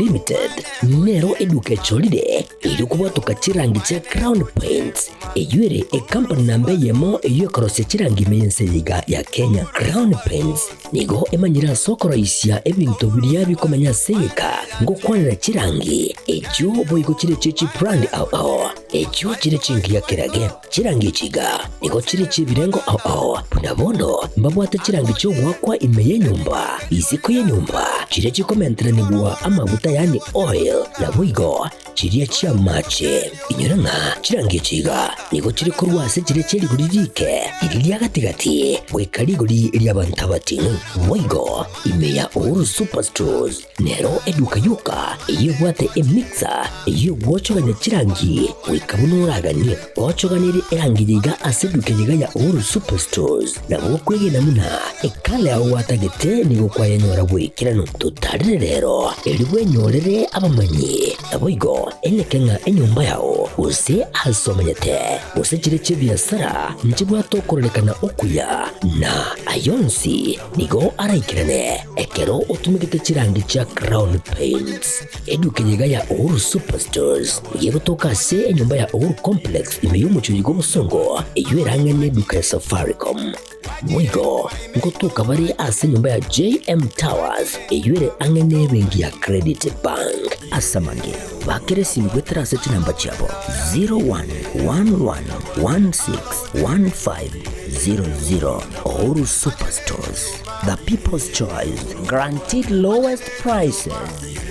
Limited nero eduka echorire erio kobwatoka chirangi chia Crown Paints, eyio ere ekampani namba eyemo eyio ekorosia chirangi ime y'ense eye iga ya Kenya. Crown Paints nigo emanyire ase okoroisia ebinto biria bikomenya ase egeka ngokwanera chirangi echio boigo chire chie chibrand ao ao echio chire chingiya kerage. Chirangi echi iga nigo chire chi'ebirengo ao ao, buna bono mbabwate chirangi chi'ogoakwa ime y'enyomba, isiko y'enyomba, chiria chikomenteranigwa amaguta yaani oil, naboigo chiria chi'amache. Inyora ng'a chirangi echi iga nigo chire korwa ase chiria chie rigori riike, riria ria gati-gati, goika rigori ri'abanto abating'u. Boigo ime ya Uhuru Superstores Nero eduka yoka eyio ebwate emixer eyio egwochogania chirangi goika buna oraganie. Ochoganirie erangi eye iga ase eduka eye iga ya Uhuru Superstores nabo okwegena buna ekala yao gwatagete nigo kwayenyora bw'ekeranu. Totarere rero erio bwenyorere abamanyi naboigo eneke ng'a enyomba yao gose ase omenyete gose chire chi'ebiasara nchibwate okororekana okuya na ayonsi Nigo araikerane ekero otumegete chirangi chia Crown Paints. Eduka eye iga ya Uhuru Superstores nigo egotoka ase enyomba ya Uhuru Complex ime y'omochie oyo bw'obosongo eyio erang'e neduka ya Safaricom. Boigo ngotoka bare ase enyomba ya JM Towers eyio ere ang'e nebenki ya Credit Bank. Ase amange, bakera esimi goetera ase chinamba chiabo 0111161500. Uhuru Superstores, the people's choice, guaranteed lowest prices.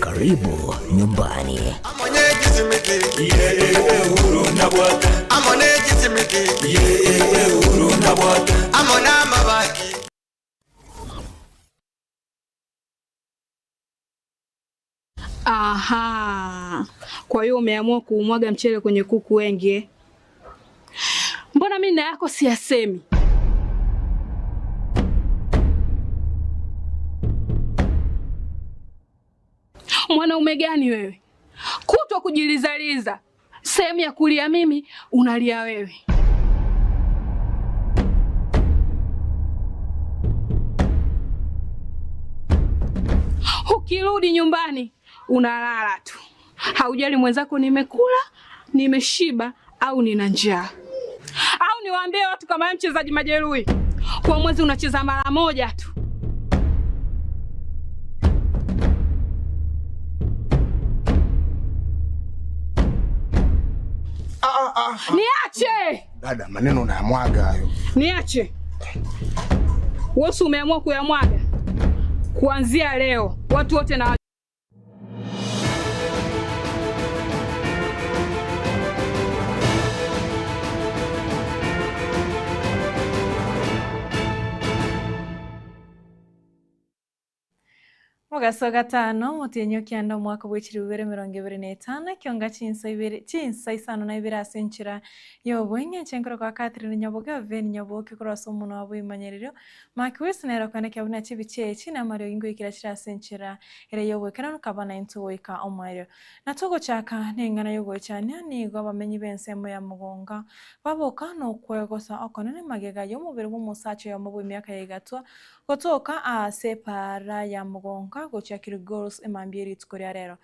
Karibu nyumbani. Aha, kwa hiyo umeamua kuumwaga mchele kwenye kuku wengi eh? Mbona mimi na yako siyasemi? Mwanaume gani wewe, kutwa kujilizaliza, sehemu ya kulia mimi unalia wewe. Ukirudi nyumbani unalala tu, haujali mwenzako nimekula, nimeshiba au nina njaa. Au niwaambie watu kama wewe mchezaji majeruhi, kwa mwezi unacheza mara moja tu. Niache! Dada, maneno unayamwaga hayo. Niache. Wewe umeamua kuyamwaga. Kuanzia leo watu wote na Mogaso gatano, omotienyi o kianda omwaka bwe chilifu ibere emerongo ebere na etano, ekionga chinsa ibere chinsa isano na ibere ase enchera y'obweng'e, inche nkorokwa Catherine Nyaboke Oven Nyaboke korwa ase omonwa bw'ebimanyererio, Mark Wilson nere okoenekia buna chibicha echi namariogi ngoikera chire ase enchera ere y'oboikeranu kaba naintwe goika omoerio. Na togochaka neng'ana y'ogoichania, nigo abamenyi b'ensemo ya mogonga baboka nokwegosa okonene magega y'omobere bw'omosacha oyomo bw'emiaka ya igatwa Gotoka aase epaara ya mogonka gochia Kilgoris emambia ye rituko ria rero.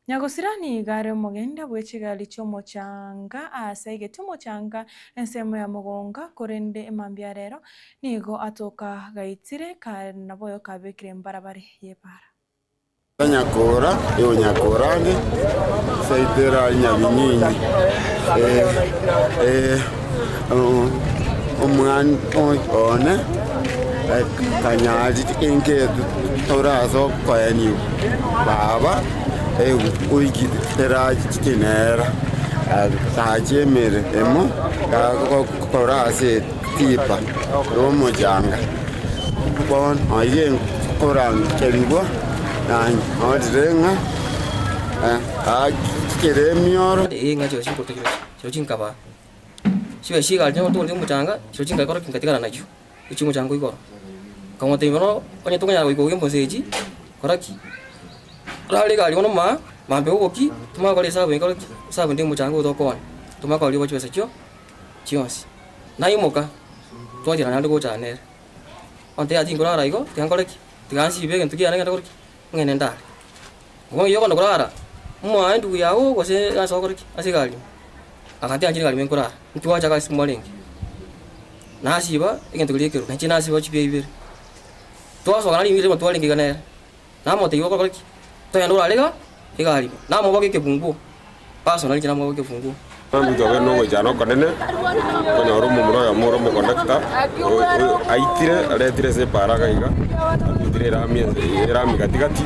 Nyagosira nigo are omogenda bwe chigari chi'omochanga aase aigete omochanga ensemo ya mogonga, korende emambia ya rero nigo atoka gaitire kare naboyo kabekire mbarabare y'epaara. Nyakora, ewe Nyakorange, seitera Nyabinyinyi, omwana one kanyari inke torase okoeniwa baba oigitera chinera tachi emeremo gakora ase etipa yomochanga. Bono aye nkorangerigwa, nanyorire ng'a aakire emioro. Ee, ng'a chirochio chinkorokio chirochio, chirochio chinkaba chibe chigari chinya gotogoria omochanga, chirochio chinkakora ki? Nkatigara nachio, echio omochanga igoro. Nkamotebia bono onye tokonyara goika ogo embose echi, kora ki? Orare egari bono maa, mambia oboki, tomanye gokora esabu enkore ki? Esabu ende omochanga oyo tokooni, tomanye korigia chibesa chio chionsi. Naimoka, twachera naende gocha nere. Ontebia tinkorara igo, tiga nkore ki? Tiga nsibe egento kiane ngende kore ki? Ng'ende ndare. Bono oyio okogenda korara, omoa endugu yago gose ase okore ki? Ase egari ime. Agantiga inche egari ime nkorara, intwacha ase mwarenge. Nasiba egento keria ekerwe, nainche nasiba chibia ibere. Twasoka nario ime twarenge iga nere, namotebia okore ki? Togende orare iga egari ime, namoboka ekefunguo, personally inche namoboka ekefunguo. Mambia tobe nogoichana okonene, okonyora omomura oyomo ore omokondakta, aitire aretire ase epaara iga iga, atutire erami ense erami gati gati.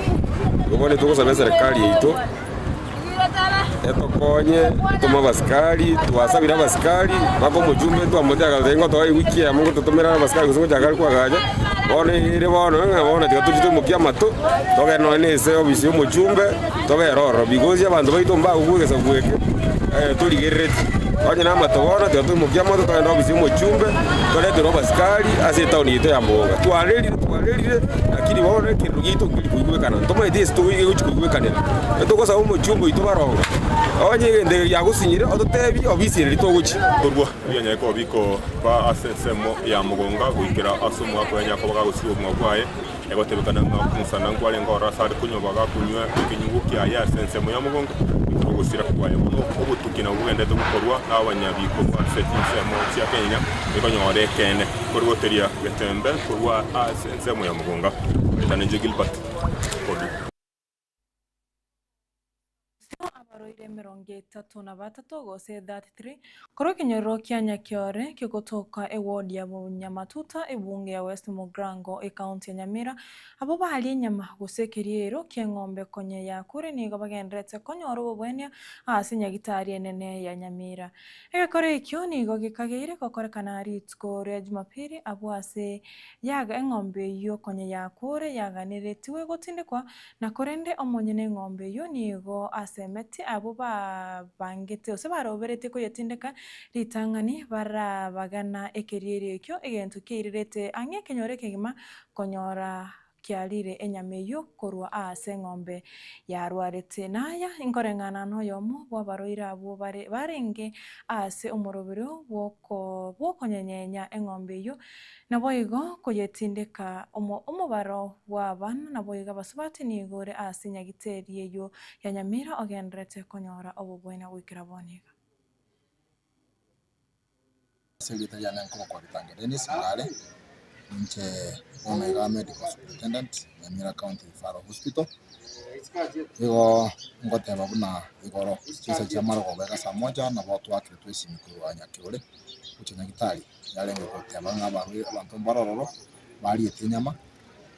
Igo bono togosaba eserekari yaito, etokonye, etome abasikari, twasabire abasikari, mpaka omochumbe twamotebia agatotebia ng'a otoe ewiki eyemo ngototomere abasikari gose ngochaka are koagacha, bono ere bono ng'a bono tiga tochie toimokie amato, togende nonye na ase ofisi ya omochumbe, tobere ororo because abanto baito mbagokwa egesaku eke, torigereretie. Onye na amato bono tiga toimokie amato togende ofisi ya omochumbe, toreterwe abasikari ase etown yaito ya Mogonga. Twarerire twarerire lakini bono ekerero giaito nkeri koigwekana, ntomaeti ase togochi koigwekanera. Etogosaba omochumbe oito barongo, onye egento eke giagosinyire ototebie ofisi ere ritogochia. Korwa ebianyare koba bikoba ase ensemo ya mogonga goikera ase omwaka oye anyare koba gagosiba obogima bwaye, Egotebekana ng'a okomosana nkwarenge ororo ase are konywa bagakunywa ekenyugo kiaye ase ensemo ya mogongo, goikera ogosira kwaye. Bono obotuki nabwo bogenderete gokorwa nabanyabi korwa ase chinsemo chia Kenya, ekonyora ekeene korigoteria getembe korwa ase ensemo ya mogonga. Oetane inche Gilbert Kodu. Ase abarwaire emerongo etato na batato gose 33 korwa ekenyorero kia Nyakiore kegotoka eward ya Bonyamatuta ebunge ya West Mugirango ecounty ya Nyamira abwo baria enyama gose ekeriero kieng'ombe konye yakure nigo bagendererete konyora obobwenia ase nyagitari enene ya Nyamira. Egekoro ekio nigo gekageire gokorekana rituko ria Jumapili abwo ase yaga eng'ombe eyio konye yakure yaganeretigwe gotindekwa Na korende omonyene eng'ombe eyio nigo asemetie abwo babangete gose baroberetie koyetindeka ritang'ani barabagana ekerieri ekio, egento kiairerete ang'e ekenyoro ekegima konyora kiarire enyama eyio korwa aase eng'ombe yarwarete. Na aya inkoreng'ana noyomo bw'abarwaire abwo bare barenge aase omoroberio bw'okonyenyenya eng'ombe eyio, Naboigo koyetindeka omobaro bw'abana, naboigo abasubati nigo ore ase nyagiteri eyio ya Nyamira ogendererete konyora obobwenia goikera bono iga. Ase erieta riane nkorokwa Bitange Dennis Ngare, ninche bono iga medical superintendent Nyamira County Referral Hospital. Igo ngoteba buna igoro chinsa chia marogoba iga saa moja nabo twakeretwe esimi korwa Nyakiore gochia Nyagitari. Yarenge goteba ng'a abarwaire abanto mbare ororo bariete enyama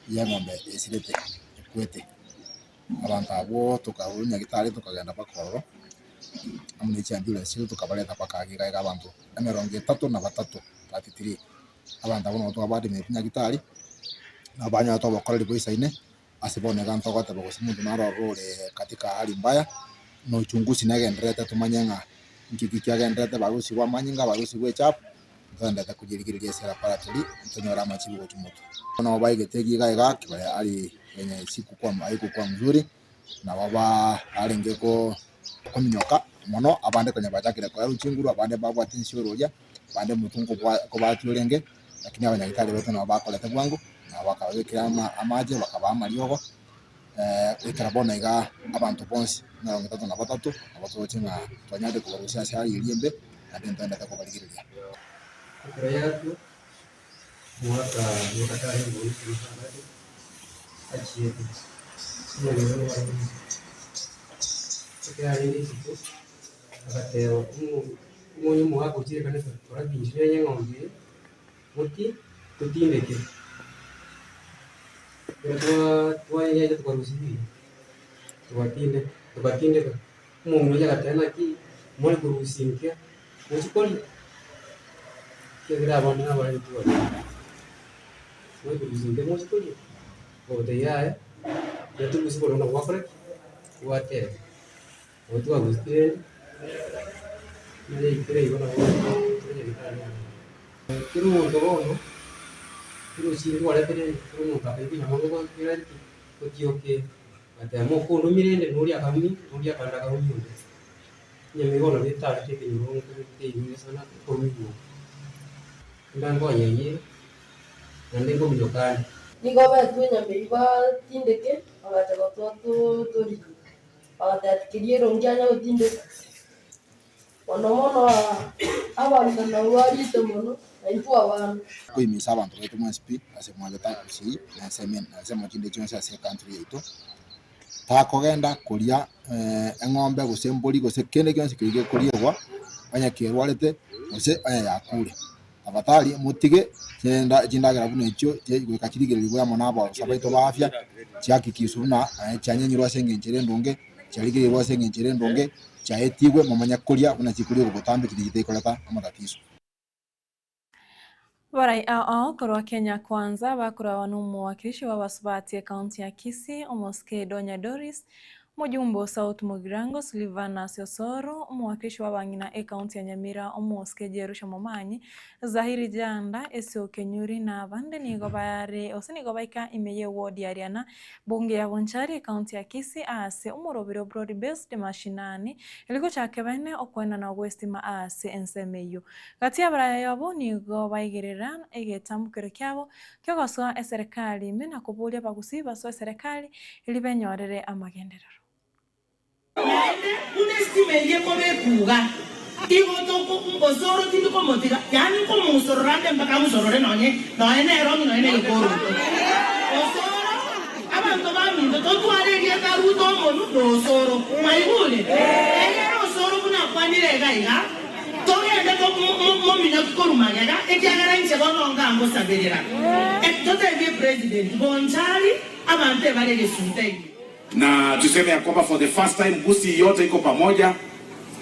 y'eng'ombe esirete ekwete. Abanto abwo tokarwa nyagetari tokagenda mpaka ororo, amo ne chiambulance chiria tokabareta mpaka ake iga iga abanto emerongo etato na batato, 33. Abanto abwo nabo twabadimeti nyagetari, nabo banyorete obokoreri boisaine. Ase bono iga ntogoteba gose omonto naro ororo ore katika hali mbaya, na uchunguzi negendererete tomanye ng'a nki ki kiagendererete barusigwe amanyinga, barusigwe echafu, ntogendererete koyerigereria ase laboratory tonyore amachibu gochia motwe. Bono baigete egiga iga kibare ari yenye sikukua haikukua mzuri, nabo barenge ko kominyoka mono, abande konya bachakire koerwa chinguru, abande mbabwate ensiororia, abande omotwe nkobwati orenge. Lakini abanyagitari baito nabo bakorete bwango, nabo bakababekera amache, bakabaa amariogo, goikera bono iga abanto bonsi emerongo etato na batato, nabo toroche ng'a twanyarire kobarusia ase hali eria embe, naende ntogende kobarigereria. Ekero yatua, omogaka omogaka tarenge omoisia omotang'ani, achiete, omong'ina oyo arenge isiko. Ekero arenge isiko, agateba omonye omogaka ochire ekanisa kora binto biaye eng'ombe eye, moti totindeke. Ekero twayenyete tokarusia ebiya, togatindeka togatindeka, omong'ina oyio agateba naki more korusia inke mochie koria? Ekiagera abande nabarenge twarenge, more korusia inke mochie koria? Bagotebi yaya, tiga torusie bono buna gwakora ki? Gwateba. Nabo twagusire rende, buna yaikire igo nabo tore nyagetari amo. Kera omonto bono, kera ochire twaretire kera omonto akaigwa enyama ngokera ki, gotioke, agateba mokondomia rende noria akarumia, noria akande akarumia onde. Enyama eye bono netarete ekenyoro teinyinge sana ekorumigwa oko. Naende nkonyenyire, naende nkominyoka ande. Nigo betwe enyama eyio batindeke, bagacha gotoa torie. Bagateba tikeria erongi anya gotindeka. Mono mono abang'ina nabwo bariete mono, na intwe abana. Koimisa abanto baito mwensi pi ase mwabete Gusii na ensemo na ensemo chinde chionsi ase ecountry yaito, takogenda koria eng'ombe gose embori gose kende gionsi keria gekoriegwa onye kerwarete gose onye yakure. Tafadhali motige chenda chindagera buna echio goika chirigererigwe amo na abaosa baito ba afya, chihakikiswe buna chianyenyirwe ase engencho ere endonge, chiarigereirwe ase engencho ere endonge, chiaetigwe momanye koria buna chikoriegwa botambe chiria chitaikoreta amatatiso. Barai ao korwa Kenya Kwanza bakoragwa nomowakilishi bw'abasubati ekaunti ya Kisii, Omosike Donya Doris, Omojumbe o South Mugirango, Sylvanus Osoro, omowakilishi bw'abang'ina ekaunti ya Nyamira, Omosike Jerusha Momanyi, Zahiri Janda, Esau Kenyuri na abande nigo bare gose nigo baika ime y'eward ya Riana, Bunge ya Bonchari, ekaunti ya Kisii aase omorobiri o Broad Based Mashinani erio gochaka bene okoenana gw'estima aase ensemo eyio. Gati y'abaraya abwo nigo baigerera egetambukero kiabo ki'ogosoa eserekari ime na koboria abagusii basoe eserekari erio benyorere amagenderero. Naende buna esitima eria ekoba ekuuga, igo toko osoro tindi komotiga, yaani nkomosorora nde mpaka amosorore nonye nonye nerongi nonye negekoroto. Osoro, abanto baminto totware erieta Ruto omonu na osoro. Mwaigure? Egere osoro buna akwanire iga iga, togende mominyoki korwa magega, ekiagera inche bono ngangosaberera. Totebie president, Bonchari, abanto ebare egesunte ime. Na tuseme ya kwamba for the first time Gusii yote iko pamoja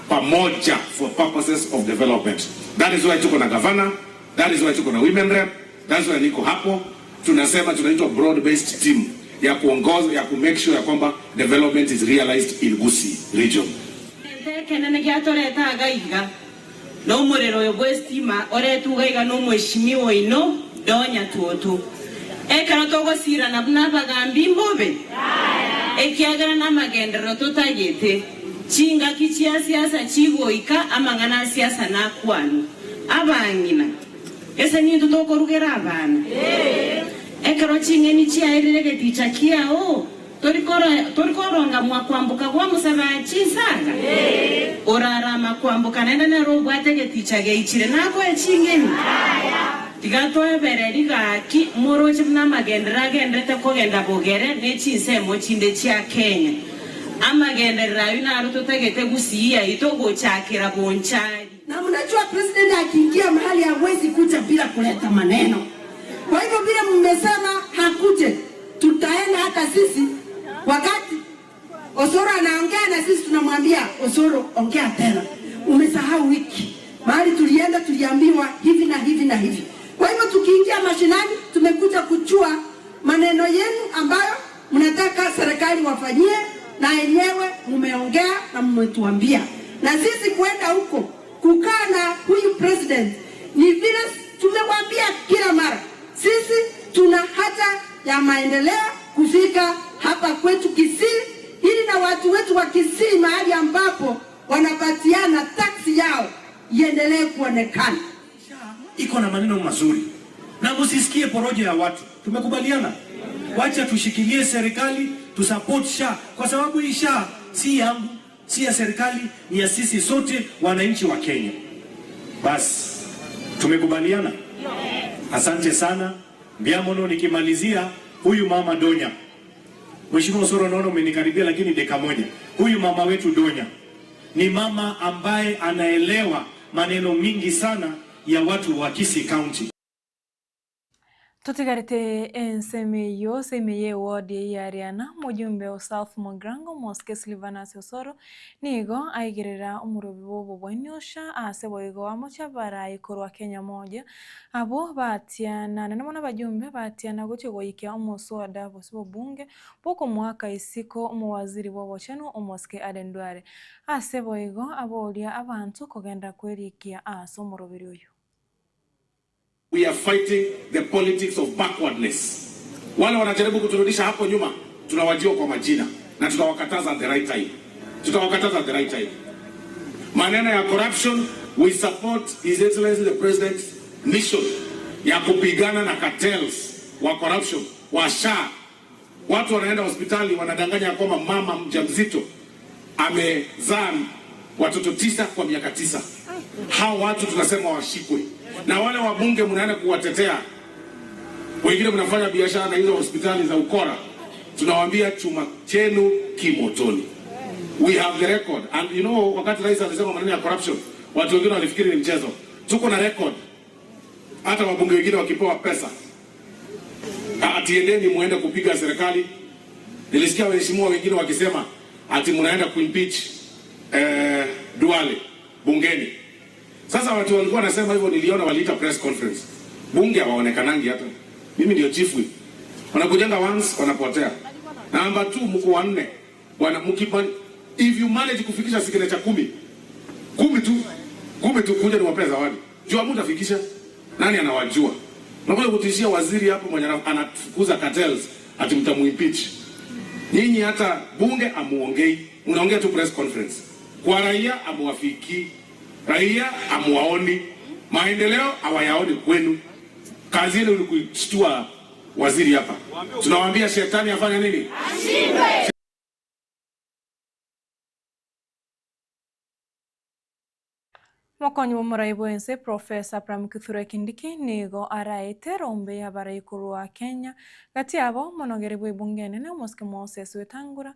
pamoja for purposes of development. That is why tuko na gavana, that is why tuko na women rep, that's why niko hapo. Tunasema tunaitwa broad based team ya kuongoza ya ku make sure ya kwamba development is realized in Gusii region. Egento ekenene giatoreta iga iga nomorero oyo bw'estima oretwe iga iga nomweshimiwa oino Donya Tutu. Ekero togosirana buna abagambi mbobe, ekiagera namagenderero totagete, chingaki chia siasa chigoika amang'ana a siasa nakwanwe. Abang'ina, ese nintwe tokorugera abana? Ekero ching'eni chiaerire egeticha kiao, Tori koronga mwakwamboka gw'omosabaha chinsaga? Orarama kwamboka naende nere obwate egeticha geichire nakoe ching'eni? Tiga toebererie gaki moroche buna amagenderero agenderete kogenda bogere ne chinsemo chinde chia Kenya. Amagenderero ayio naro totagete gusii yaito gochakera bonchari. Na mnajua president akiingia mahali hawezi kuja bila kuleta maneno. Kwa hivyo vile mmesema hakuje, tutaenda hata sisi. Wakati Osoro anaongea na sisi tunamwambia Osoro, ongea tena, umesahau wiki mahali tulienda tuliambiwa hivi na hivi na hivi. Kwa hivyo tukiingia mashinani, tumekuja kuchua maneno yenu ambayo mnataka serikali wafanyie, na yenyewe mumeongea na mmetuambia, na sisi kuenda huko kukaa na huyu president ni vile tumewambia kila mara, sisi tuna haja ya maendeleo kufika hapa kwetu Kisii, ili na watu wetu wa Kisii mahali ambapo wanapatiana taksi yao iendelee kuonekana. Iko na maneno mazuri na msisikie porojo ya watu. Tumekubaliana, wacha tushikilie serikali, tusupport SHA kwa sababu hii SHA si yangu, si ya serikali, ni ya sisi sote wananchi wa Kenya. Basi tumekubaliana. Asante sana Mbiamono. Nikimalizia huyu mama Donya, Mheshimiwa Osoro, naona umenikaribia, lakini dakika moja. Huyu mama wetu Donya ni mama ambaye anaelewa maneno mingi sana ya watu wa Kisii County. Totigarete ensemo eyio ase ime y'eward eyio ya Riana, omojumbe o South Mugirango Mosike Sylvanus Osoro nigo aigerera omorobi bw'obobweni osha ase boigo amochie abarai korwa Kenya Moja abwo batiana naende bono abajumbe batiana gochia goikia omoswada gose obobunge bw'okomoaka isiko omowaziri bw'obochenu Omosike Aden Duale. Ase boigo aboria abanto kogenda kwerikia ase omoroberi oyio. We are fighting the politics of backwardness. Wale wanajaribu kuturudisha hapo nyuma tunawajua kwa majina na tutawakataza at the right time. Tutawakataza at the right time. Maneno ya corruption, we support His Excellency the President's mission ya kupigana na cartels wa corruption wa SHA. Watu wanaenda hospitali wanadanganya kwamba mama mjamzito Amezaa watoto tisa kwa miaka tisa. Hao watu tunasema washikwe, na wale wabunge mnaenda kuwatetea, wengine mnafanya biashara na hizo hospitali za ukora, tunawaambia chuma chenu kimotoni. We have the record and you know, wakati rais alisema maneno ya corruption, watu wengine walifikiri ni mchezo. Tuko na record, hata wabunge wengine wakipewa pesa, atiendeni muende kupiga serikali. Nilisikia waheshimiwa wengine wakisema ati mnaenda kuimpeach Duale bungeni. Sasa watu walikuwa wanasema hivyo, niliona waliita press conference. Bunge hawaonekanangi hata. Mimi ndio chief whip. Wanakujanga once wanapotea. Namba 2 mko wanne. Bwana mkipa if you manage kufikisha signature 10. 10 tu. 10 tu kuja niwapee zawadi. Jua mtafikisha. Nani anawajua? Unakuja kutishia waziri hapo mwenye anafukuza cartels ati mtamuimpeach. Nyinyi hata bunge amuongei, mnaongea tu press conference. Kwa raia amuwafiki, raia amuwaoni, maendeleo hawayaoni kwenu. Kazi yenu ni kushtua waziri hapa. Tunawaambia shetani afanye nini? Ashindwe. Mokonyi bw'omorai bw'ense Professor Abraham Kithure Kindiki nigo araete rombe y'abarai korwa Kenya gati yabo omonogeri bw'ebunge enene omosike Moses Wetangula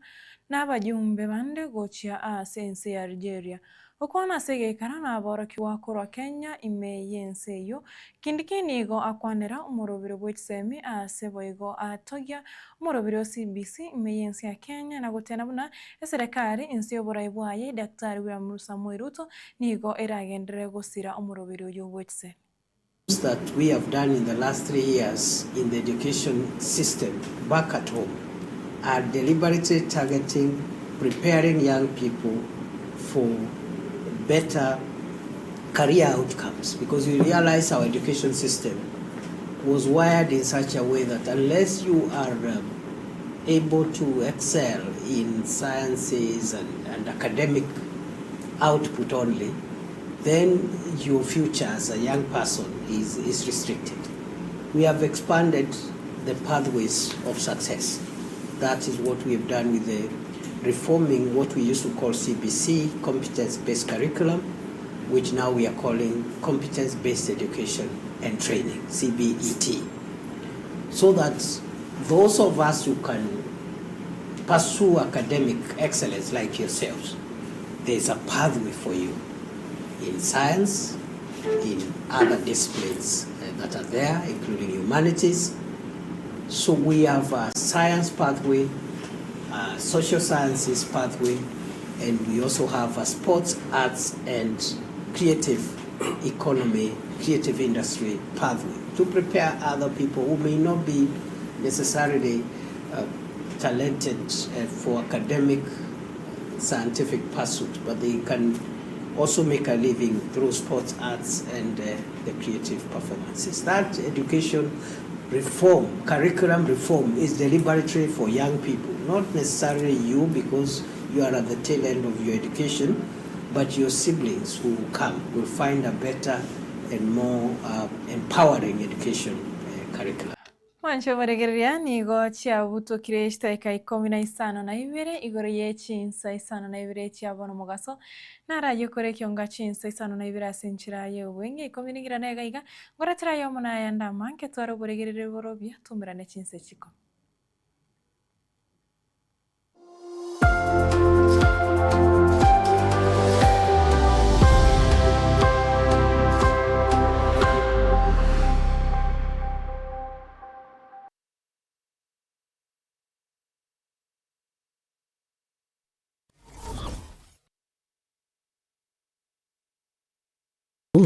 na abajumbe bande gochia ase ense ya Algeria. Gokwana ase egeikaro naborokigwa korwa Kenya ime y'ense eyio, Kindiki nigo akwanera omorobiri bwe chisemi ase boigo atogia omorobiri o CBC ime y'ense ya Kenya na gotena buna eserekari inse y'oborai bwaye Daktari William Samoei Ruto nigo eragenderere gosira omorobiri oyio bwe chisemi. That we have done in the last 3 years in the education system back at home are deliberately targeting preparing young people for better career outcomes, because we realize our education system was wired in such a way that unless you are able to excel in sciences and academic output only, then your future as a young person is restricted. We have expanded the pathways of success. That is what we have done with the reforming what we used to call CBC, competence-based curriculum, which now we are calling competence-based education and training, CBET, so that those of us who can pursue academic excellence like yourselves, there's a pathway for you in science, in other disciplines that are there, including humanities. So we have a science pathway, a social sciences pathway, and we also have a sports, arts, and creative economy, creative industry pathway to prepare other people who may not be necessarily talented for academic scientific pursuit, but they can also make a living through sports, arts, and the creative performances. That education reform, curriculum reform, is deliberately for young people, not necessarily you because you are at the tail end of your education, but your siblings who come will find a better and more empowering education curriculum. Mwanche omoregereria nigo chiabutokire chidaeka ikomi na isano na ibere igoro ye chinsa isano na ibere chiabono mogaso narayie kore ekionga chinsa isano na ibere ase enchera ya obweng'e ikomi na igerana iga iga ngoretera ayomo na ayande amange tware oboregereria borobia tumerane chinsa echiko.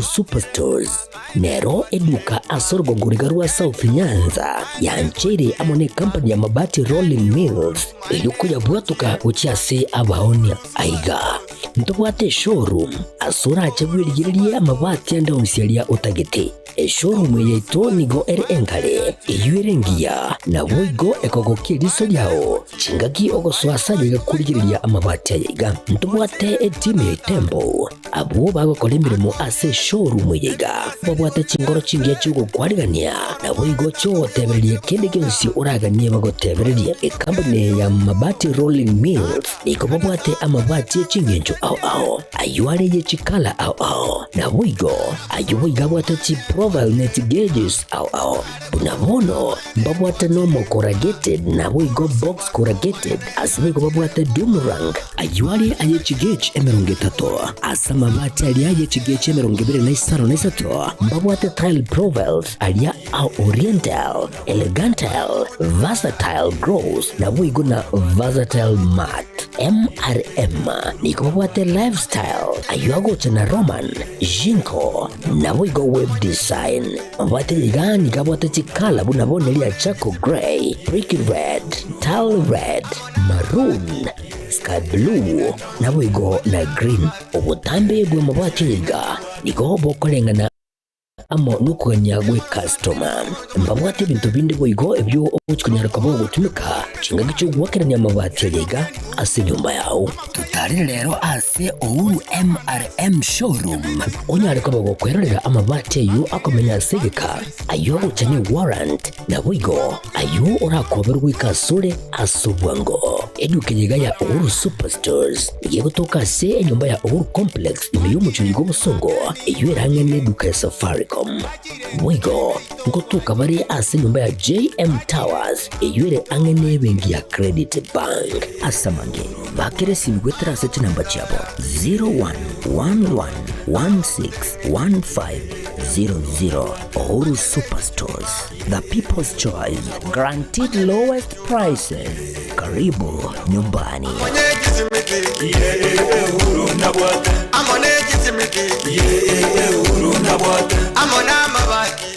Superstores nero eduka ase orogongo riga rwa South Nyanza yancheire amo ne company ya Mabati Rolling Mills erio koyabwatoka gochia ase abaonia. Aiga ntobwate eshowroom ase orache bwerigererie amabati ande onsi aria otagete. Eshowroom eye yaito nigo ere enkare, eyio ere engiya, naboigo ekogokia eriso riao chingaki ogosoa ase aye korigereria amabati aya iga. Ntobwate etimu ya Itembo, abwo bagokora emeremo ase. eshowroom eye iga babwate chingoro chingiya chi'ogokwarigania naboigo chiogotebereria kende gionsi oraganie bagotebererie. Ekampuni eye ya Mabati Rolling Mills nigo babwate amabati e chingencho ao ao, ayio are ye chikala ao ao, naboigo ayio boigo abwate chiprofile ne chigeges ao ao. Buna bono mbabwate nomo corrugated naboigo box corrugated, ase boigo babwate doom rank, ayio are aye chigauge 30, ase amabati aria aye chigauge 25, mbabwate tile profiles aria a oriental, elegantal, versatile gloss, naboigo na versatile matte. MRM nigo babwate lifestyle, ayio agocha na Roman, Jinko, naboigo web design. Mabwate iga nigo abwate chikala buna bono eria charcoal grey, brick red, tile red, maroon, sky blue, naboigo na green. Obotambe bw'amabati aya iga nigo bokoreng'ana amo nokogania gw'ekastoma. Mbabwate ebinto binde boigo ebio ogochi konyara koba ogotumeka chingaki chi'ogoakerania amabati aya iga ase enyomba yao. Totarire rero ase Uhuru MRM Showroom onyare koba gokwerorera amabati ayio akomenya ase egeka, ayio agocha ne warrant, naboigo ayio orakoberwe goika asore ase obwango. Eduka eye iga ya Uhuru Superstores nigo egotoka ase enyomba ya Uhuru Complex ime y'omochie oyo bw'obosongo, eyio ere ang'e neduka ya Safaricom. Boigo ngotoka bare ase enyomba ya JM Towers eyio ere ang'e nebenki ya Credit Bank. Ase amange, bakera esimi goetera ase chinamba chiabo 0111161500. Uhuru Superstores, the people's choice, guaranteed lowest prices. Karibu nyumbani. Amo ne chisimiti, amo na amabati.